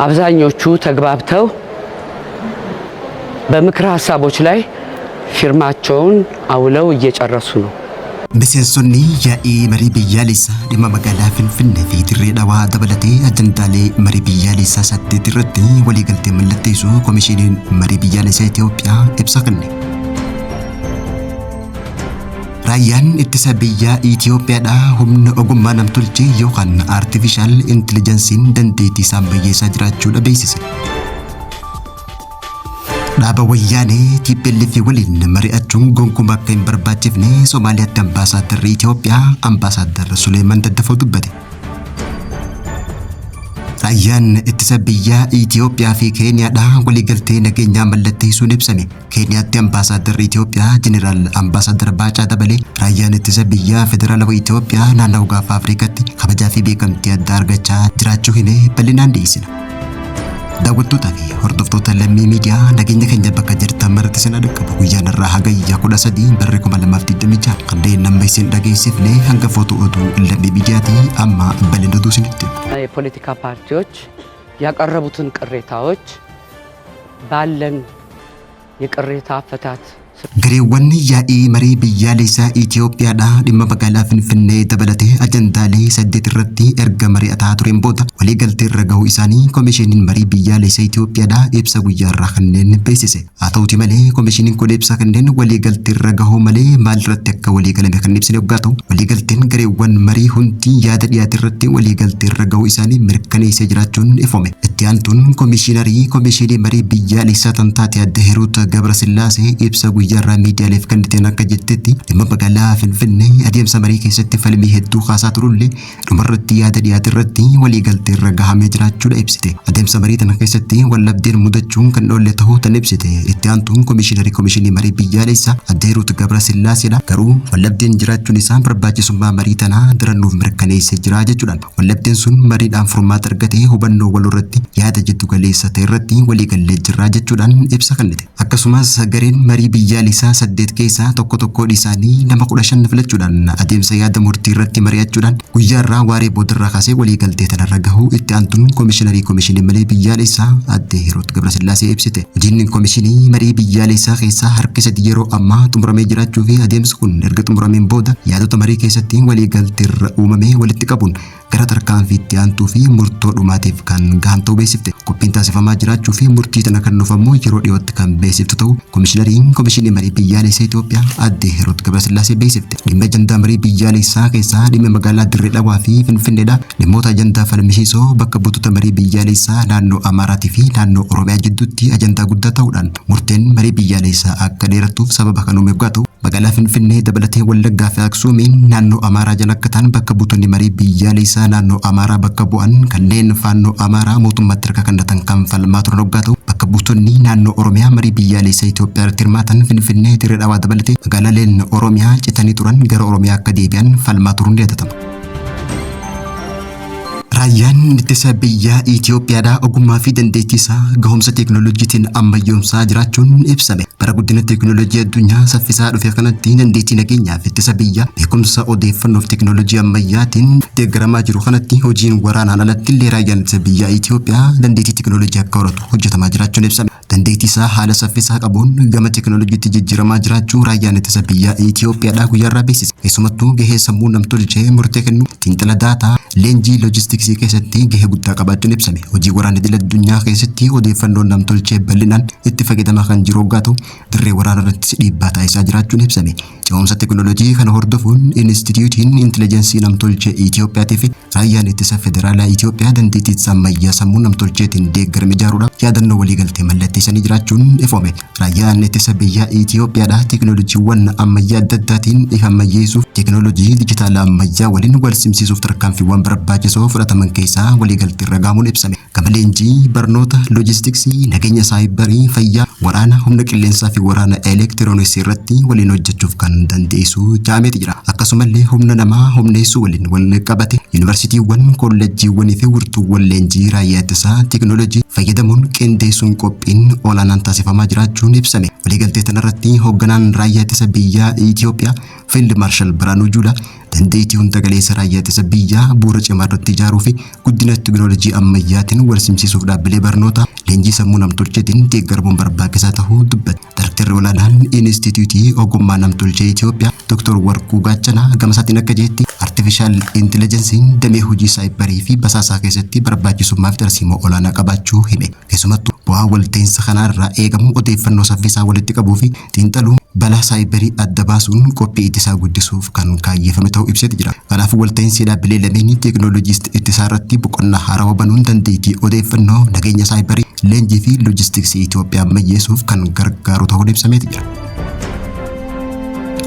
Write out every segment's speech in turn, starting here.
አብዛኞቹ ተግባብተው በምክረ ሀሳቦች ላይ ፊርማቸውን አውለው እየጨረሱ ነው። Miseensonni yaa'ii marii biyyaalessaa dhimma magaalaa Finfinnee fi Dirree Dhawaa dabalatee ajandaalee marii biyyaalessaa 8 irratti waliigaltee mallatteessuu Komishiniin Marii Biyyaalessaa Itoophiyaa ibsa kenne. Raayyaan ittisa biyyaa Itoophiyaadhaa humna ogummaa namtolchee yookaan artificial intelligenceiin dandeettii isaa ammayyeessaa jiraachuudha beeksise. Dhaaba Wayyaanee TPLF waliin mari'achuun gonkumaa akka hin barbaachifne Somaaliyaatti Ambaasaaddarri Itoophiyaa Ambaasaadar Suleeman Daddafoo dubbate. Raayyaan ittisa biyyaa Itoophiyaa fi Keeniyaadhaa waliigaltee nageenyaa mallatteessuun ibsame. Keeniyaatti Ambaasaaddarri Itoophiyaa Jeneraal Ambaasaadar Baacaa Dabalee raayyaan ittisa biyyaa Federaalawaa Itoophiyaa naannawaa Gaafa Afrikaatti kabajaa fi beekamtii addaa argachaa jiraachuu himee bal'inaan dhiyeessina. Daawwattootaa fi hordoftoota Lammii Miidiyaa, nageenya keenya bakka jirtan maratti isin dhaqqabu. Guyyaan irraa Hagayya 13 barri 2026. Kanneen nama isin dhageessifne hangafoota oduu Lammii Miidiyaatii, amma bal'ina oduu isinitti. የፖለቲካ ፓርቲዎች ያቀረቡትን ቅሬታዎች ባለን የቅሬታ አፈታት Gareewwan yaa'ii marii biyyaalessaa Itoophiyaadhaa dhimma magaalaa Finfinnee dabalatee ajandaalee 8 irratti erga mari'ataa tureen booda waliigaltee irra gahuu isaanii Komishiniin Marii Biyyaalessaa Itoophiyaadhaa ibsa guyyaa irraa kanneen beeksise. Haa ta'uti malee, komishiniin kun ibsa kanneen waliigaltee irra gahuu malee maal irratti akka waliigalame kan ibsine yoggaa ta'u, waliigalteen gareewwan marii hundi yaada dhiyaate irratti waliigaltee irra gahuu isaanii mirkaneessee jiraachuun ifoome. Itti aantuun komishiinarii Komishinii Marii Biyyaalessaa tan taate adde Hiruut Gabrasillaasee ibsa guyyaa irraa miidiyaaleef kenniteen akka jettetti, dhimma magaalaa Finfinnee adeemsa marii keessatti falmii hedduu kaasaa turullee dhumarratti yaada dhiyaate irratti waliigaltee irra gahamee jiraachuudha ibsite. Adeemsa marii tana keessatti wallabdeen mudachuun kan dhoolle ta'uu tan ibsite itti aantuun komishiinarii Komishinii Marii Biyyaalessaa adde Hiruut Gabrasillaaseedha. Garuu wallabdeen jiraachuun isaa barbaachisummaa marii tanaa darannuuf mirkaneessee jira jechuudhaan, wallabdeen sun mariidhaan furmaata argatee hubannoo walirratti yaada jiddu galeessa ta'e irratti waliigallee jirra jechuudhaan ibsa kennite. Akkasumas gareen marii biyyaalessaa 8 keessaa tokko tokkoon isaanii nama 15 filachuudhaan adeemsa yaada murtii irratti mari'achuudhaan guyyaa irraa waaree boodarraa kaasee waliigaltee tanarra gahuu itti aantuun komishiinarii Komishinii Marii Biyyaalessaa adde Hiruut Gabrasillaasee ibsite. Hojiin Komishinii Marii Biyyaalessaa keessaa harki 3 yeroo ammaa xumuramee jiraachuu fi adeemsi kun erga xumurameen booda yaadota marii keessatti waliigaltee irra uumamee walitti qabuun gara tarkaanfii itti aantuu fi murtoo dhumaatiif kan gahan ta'uu beeksifte. Qophiin taasifamaa jiraachuu fi murtii tana kan nuuf ammoo yeroo dhiyootti kan beeksiftu ta'uu komishinariin Komishinii Marii Biyyaalessaa Itoophiyaa adde Hiruut Gabrasillaasee beeksifte. Dhimma ajandaa marii biyyaalessaa keessaa dhimma magaalaa Dirree Dhawaa fi Finfinneedha. Dhimmoota ajandaa falmisiisoo bakka buutota marii biyyaalessaa naannoo Amaaraatii fi naannoo Oromiyaa jidduutti ajandaa guddaa ta'uudhaan murteen marii biyyaalessaa akka dheeratuuf sababa kan uume ta'u, magaalaa Finfinnee dabalatee Wallaggaa fi Aksuumiin naannoo Amaaraa jala akka ta'an bakka buutonni marii biyyaalessaa naannoo Amaaraa bakka bu'an kanneen Faannoo Amaaraa mootummaatti harka kennatan kan falmaa turan hoggaa ta'u, bakka buutonni naannoo Oromiyaa marii biyyaalessaa Itoophiyaa irratti hirmaatan Finfinnee, Dirree Dhawaa dabalatee magaalaaleen Oromiyaa citanii turan gara Oromiyaa akka deebi'an falmaa turuun ni yaadatama. Raayyaan ittisa biyyaa Itoophiyaadhaa ogummaa fi dandeettii isaa gahumsa teekinooloojiitiin ammayyoomsaa jiraachuun ibsame. Bara guddina teekinooloojii addunyaa saffisaa dhufe kanatti dandeettii nageenyaa fi ittisa biyyaa beekumsa odeeffannoof teekinooloojii ammayyaatiin deeggaramaa jiru kanatti, hojiin waraanaan alatti illee raayyaan ittisa biyyaa Itoophiyaa dandeettii teekinooloojii akka horatu hojjetamaa jiraachuun ibsame. Dandeettii isaa haala saffisaa qabuun gama teekinooloojiitti jijjiiramaa jiraachuu raayyaan ittisa biyyaa Itoophiyaadhaa guyyaarraa beeksise. Keessumattuu gahee sammuu namtolchee murtee kennu, xiinxala daataa, leenjii loojistiksii keessatti gahee guddaa qabaachuun ibsame. Hojii waraana idil addunyaa keessatti odeeffannoon namtolchee bal'inaan itti fayyadamaa kan jiru hoggaa ta'u, dirree waraana irrattis dhiibbaa taasisaa jiraachuun ibsame. Ce'umsa teekinooloojii kana hordofuun Inistituutiin Intelligensii Namtolchee Itoophiyaatii fi Raayyaan Ittisa Federaalaa Itoophiyaa dandeettii ittisa ammayyaa sammuu namtolcheetiin deeggarame ijaaruudhaaf yaadannoo waliigaltee mallatteessanii jiraachuun ifoome. Raayyaan ittisa biyyaa Itoophiyaadhaa teekinooloojiiwwan ammayyaa adda addaatiin ifa ammayyeessuuf, teekinooloojii dijitaalaa ammayyaa waliin wal simsiisuuf tarkaanfiiwwan barbaachisoo fudhataman keessaa waliigaltee irra gahamuun ibsame. Gama leenjii, barnoota, loojistiksii, nageenya saayibarii, fayyaa, Waraana humna qilleensaa fi waraana elektirooniksii irratti waliin hojjechuuf kan dandeessu jaameeti jira. Akkasumallee humna namaa humneessuu waliin wal qabate yuunivarsiitiiwwan, kolleejjiiwwanii fi wirtuuwwan leenjii raayyaa ittisaa teekinooloojii fayyadamuun qindeessuun qophiin olaanaan taasifamaa jiraachuun ibsame. Waliigaltee kanarratti hoogganaan raayyaa ittisa biyyaa Itoophiyaa Fiild Maarshal Biraanuu Juulaa dandeettii hunda galeessa raayyaa ittisa biyyaa bu'uura cimaa irratti ijaaruu fi guddina teekinooloojii ammayyaatiin wal simsiisuuf dhaabbilee barnoota leenjii sammuu namtolcheetiin deeggaramuun barbaachisaa ta'uu dubbate. Daarektarri olaanaan Inistituutii Ogummaa Namtolchee Itoophiyaa Dr. Warquu Gaachanaa gama isaatiin akka jedhetti, artifishaal intellijensiin damee hojii saayibarii fi basaasaa keessatti barbaachisummaa fi tarsiimoo olaanaa qabaachuu hime. Keessumattuu bu'aa walta'iinsa kanarraa eegamu odeeffannoo saffisaa walitti qabuu fi xiinxaluun balaa saayibarii adda baasuun qophii ittisaa guddisuuf kan kaayyeffame ta'uu ibseeti jira. Kanaafuu walta'iinsi dhaabbilee lameenii teekinooloojii ittisaa irratti boqonnaa haarawaa banuun dandeettii odeeffannoo nageenya saayibarii, leenjii fi loojistiksii Itoophiyaa ammayyeessuuf kan gargaaru ta'uun ibsameeti jira.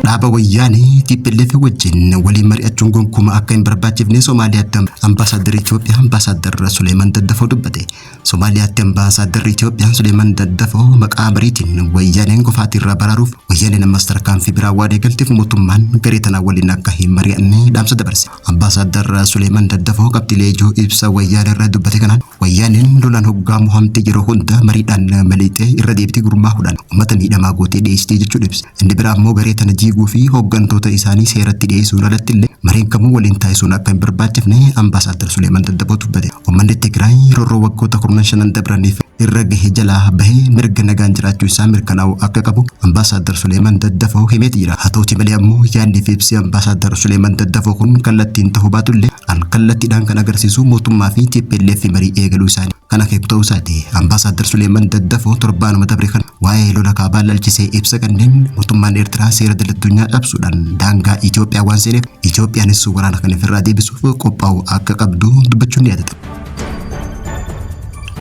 Dhaaba Wayyaanee TPLF wajjin waliin mari'achuun gonkumaa akka hin barbaachifne Somaaliyaatti ambaasaaddarri Itoophiyaa Ambaasaaddarra Suleeman Daddafoo dubbate. Somaaliyaatti ambaasaaddarri Itoophiyaa Suleeman Daddafoo maqaa mariitiin Wayyaaneen kufaatii irraa baraaruuf Wayyaaneen ammas tarkaanfii biraa waan eegalteef mootummaan garee tanaa waliin akka hin mari'anne dhaamsa dabarse. Ambaasaaddarra Suleeman Daddafoo qabxiilee ijoo ibsa Wayyaanee irraa dubbate kanaan, Wayyaaneen lolaan hoggaa mohamte yeroo hunda mariidhaan maliixee irra deebitee gurmaahuudhaan uummata miidhamaa gootee dhiyeessitee jechuun ibse. Inni biraa ammoo garee tana diiguu fi hooggantoota isaanii seeratti dhiyeessuun alatti illee mariin kamuu waliin taasisuun akka hin barbaachifne Ambaasaadar Suleeman Daddafoo dubbate. Uummanni Tigraay roorroo waggoota 15 dabraniif irra gahe jalaa bahee mirga nagaan jiraachuu isaa mirkanaa'uu akka qabu Ambaasaadar Suleeman Daddafoo himeeti jira. Haa ta'uti malee ammoo yaadni fi ibsi Ambaasaadar Suleeman Daddafoo kun kallattiin ta'uu baatullee al kallattiidhaan kan agarsiisu mootummaa fi TPLF marii eegaluu isaanii kan akeeku ta'uu isaati. Ambaasaadar Suleeman Daddafoo torbaanuma dabre kan waa'ee lola kaabaa laalchisee ibsa kanneen, mootummaan Eertiraa seera idil-addunyaa cabsuudhaan daangaa Itoophiyaa waan seeneef Itoophiyaanis waraana kana ofirraa deebisuuf qophaa'uu akka qabdu dubbachuun ni yaadatama.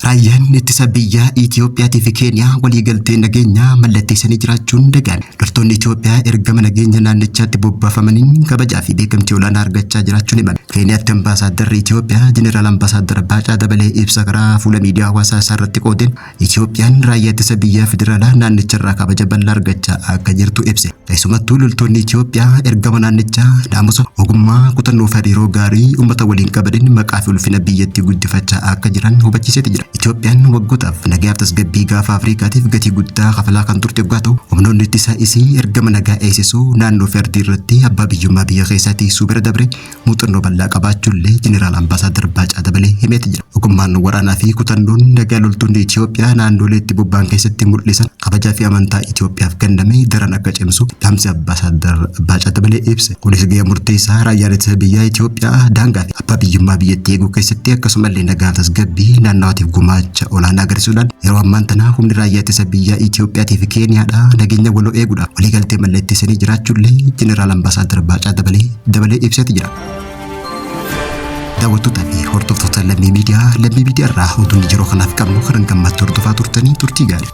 Raayyaan ittisa biyyaa Itoophiyaatii fi Keeniyaa waliigaltee nageenyaa mallatteessanii jiraachuun dhaga'ame. Loltoonni Itoophiyaa ergama nageenya naannichaatti bobbaafamaniin kabajaa fi beekamtii olaanaa argachaa jiraachuun himame. Keeniyaatti ambaasaaddarri Itoophiyaa Jeneraal Ambaasaadar Baacaa Dabalee ibsa karaa fuula miidiyaa hawaasaa isaa irratti qoodeen Itoophiyaan raayyaa ittisa biyyaa federaalaa naannicharraa kabaja bal'aa argachaa akka jirtu ibse. Keessumattuu loltoonni Itoophiyaa ergama naannichaa naamusa, ogummaa, kutannoo fi hariiroo gaarii uummata waliin qabaniin maqaa fi ulfina biyyattii guddifachaa akka jiran hubachiiseeti jira. Itoophiyaan waggootaaf nagayaaf tasgabbii gaafa Afrikaatiif gatii guddaa kafalaa kan turte yoggaa ta'u, humnoonni ittisaa isii ergama nagaa eegsisuu naannoo fi ardii irratti abbaa biyyummaa biyya keessaa tiksuu bira dabre muuxannoo bal'aa qabaachuullee Jeneraal Ambaasaadar Baacaa Dabalee himeeti jira. Ogummaan waraanaa fi kutannoon nagaa loltoonni Itoophiyaa naannolee itti bobba'an keessatti mul'isan kabajaa fi amantaa Itoophiyaaf kenname daran akka cimsu dhaamsi Ambaasaadar Baacaa Dabalee ibse. Kunis gahee murteessaa raayyaan ittisa biyyaa Itoophiyaa daangaa fi abbaa biyyummaa biyyattii eeguu keessatti akkasumallee nagaa tasgabbii naannawaatiif gumaacha olaanaa agarsiisuudhaan yeroo ammaan tana humni raayyaa ittisa biyyaa Itoophiyaatii fi Keeniyaadha nageenya waloo eeguudhaaf waliigaltee mallatteessanii jiraachuullee Jeneraal Ambaasaadar Baacaa Dabalee ibseeti jira. Daawwattootaa fi hordoftoota Lammii Miidiyaa, Lammii Miidiyaa irraa oduun yeroo kanaaf qabnu kan gammaatti hordofaa turtanii, turtii gaarii.